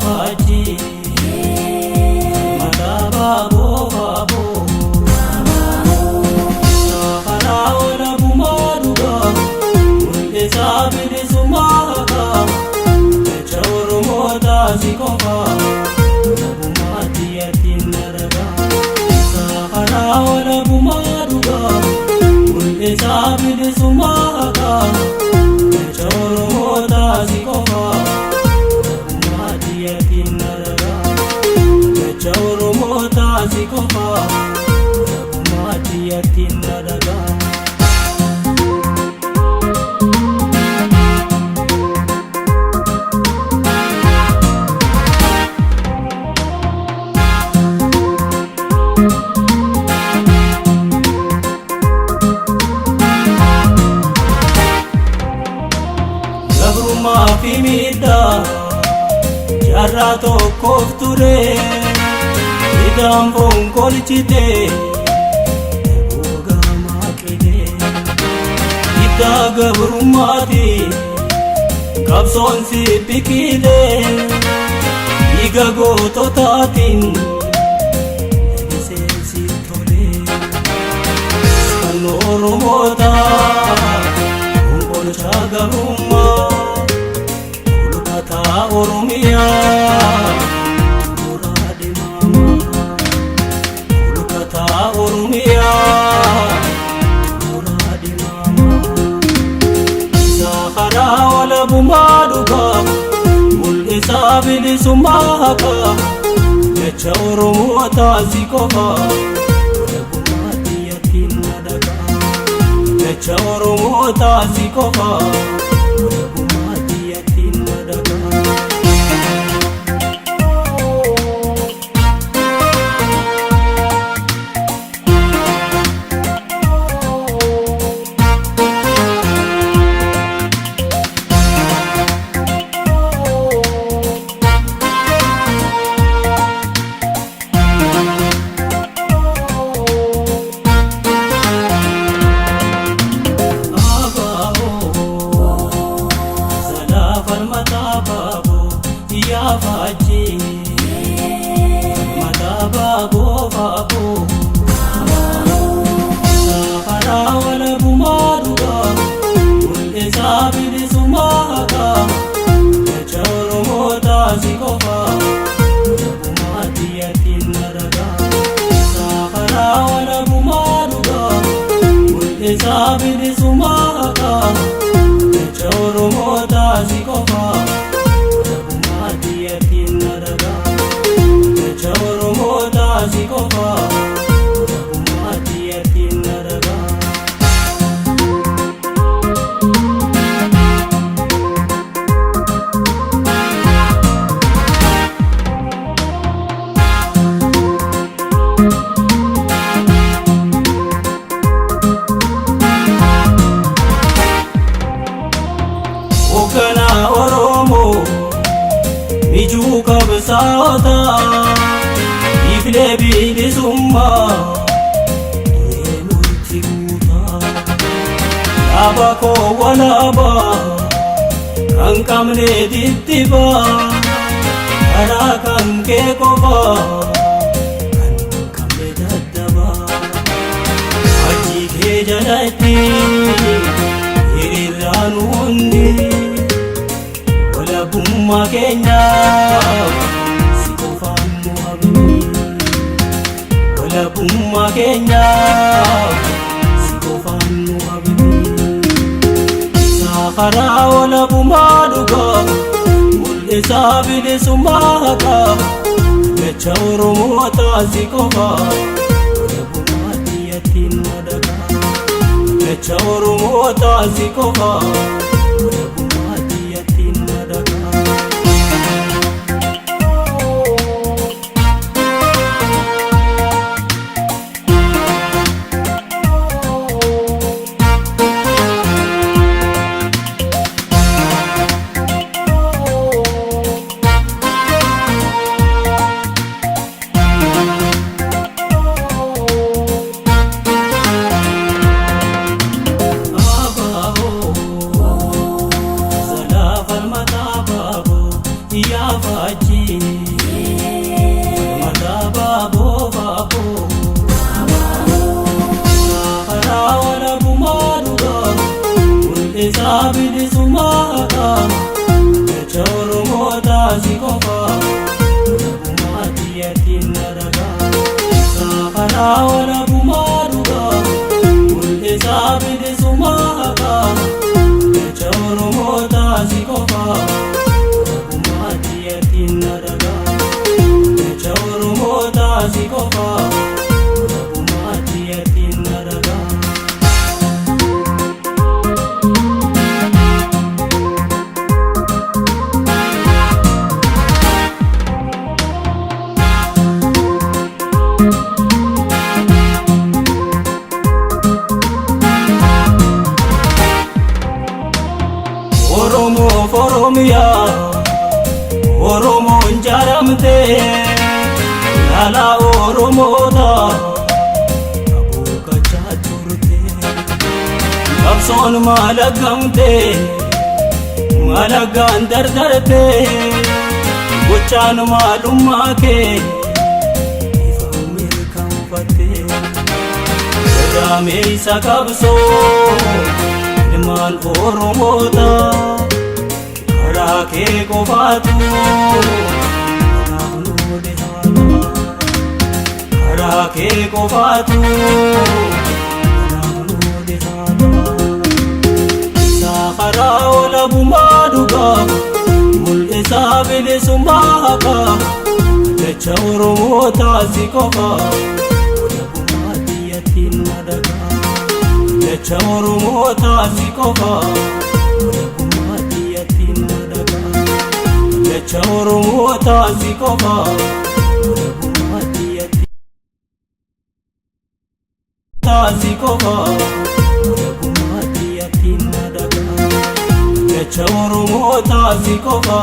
faajjii mataa baaboo baaboo. Karaa walabumaa dhugaa mul'isaa bilisummaa haqaa jecha Oromootaa si qofaa walabumaatti yattiin dalagaa. Karaa walabumaa dhugaa mul'isaa bilisummaa haqaa jecha Oromootaa si qofaa walabumaatti yattiin dalagaa. Jecha Oromootaa si qofaa walabumaatti yattiin dalagaa. Gabrummaa fi miidhaa jaarraa tokkoof ture hidhaan foon kolchite gogaa qile hidhaa gabrummaati qabsoon si biqile dhiiga goototaatiin lalisee si tole kan Oromootaa konkolchaa gabrummaa Olkataa Oromiyaa mooraa dhimaamaa Olkataa Oromiyaa mooraa dhimaamaa Isaa karaa walabumaa dhugaa mul'isaa bilisummaa haqaa jecha Oromootaa si qofaa walabumaatti yattiin dhaqaa jecha Oromootaa si qofaa walabumaatti yattiin dhaqaa. Abaaboo salaa falmataa baaboo yaa faajjii mataa baaboo baaboo karaa walabumaa dhugaa mul'isaa bilisummaa haqaa jecha Oromootaa si qofaa walabumaatti yattiin dalagaa karaa walabumaa dhugaa mul'isaa bilisummaa haqaa jecha Oromootaa si qofaa walabumaatti yattiin dalagaa jecha Oromootaa si qofaa walabumaatti yattiin dalagaa. Hoogganaa Oromoo mijuu qabsaa'otaa iflee bilisummaa duree murtii guutaa dhaaba koo walaabaa kan qabne dittibaa karaa kan kee qofaa kan qabne daddabaa achi kee jalatti hiriirraan hundi walabummaa keenyaaf si qofaan nu abdi walabummaa keenyaaf si qofaan nu abdi karaa walabummaa dhugaa mul'isaa bilisummaa haqaa jecha Oromootaa si qofaa walabumaatti yattiin dhaqaa jecha Oromootaa si qofaa walabumaatti yattiin dhaqaa. Abaaboo. si qofa, walabummaa biyyattiin na ragaa. Ibsaa karaa walabummaa dhugaa, mul'isaa bilisummaa haqaa, jecha Oromootaa si qofa, walabummaa biyyattiin na ragaa. Jecha Oromootaa si qofa, walabummaa biyyattiin na ragaa. Oromoof Oromiyaa, Oromoon jaaramtee, laalaa Oromoota abuukachaa turte. Qabsoon maalagamtee, malagaan dardarte, gochaan maalummaa kee ifa mirkanfatte. Gadameessa qabsoo ilmaan Oromoota, karaa kee qofaatu kanaaf nu dhihaata. Karaa kee qofaatu kanaaf nu dhihaata. Isaa karaa walabummaa dhugaa, mul'isaa bilisummaa haqaa, jecha Oromootaa si qofa, walabummaa biyyattiin na dhagaa. Jecha Oromootaa si qofa, walabummaa biyyattiin na dhagaa. Jecha Oromootaa si qofa, walabummaa biyyattiin si qofa, walabummaa biyyattiin na dhagaa. Jecha Oromootaa si qofa.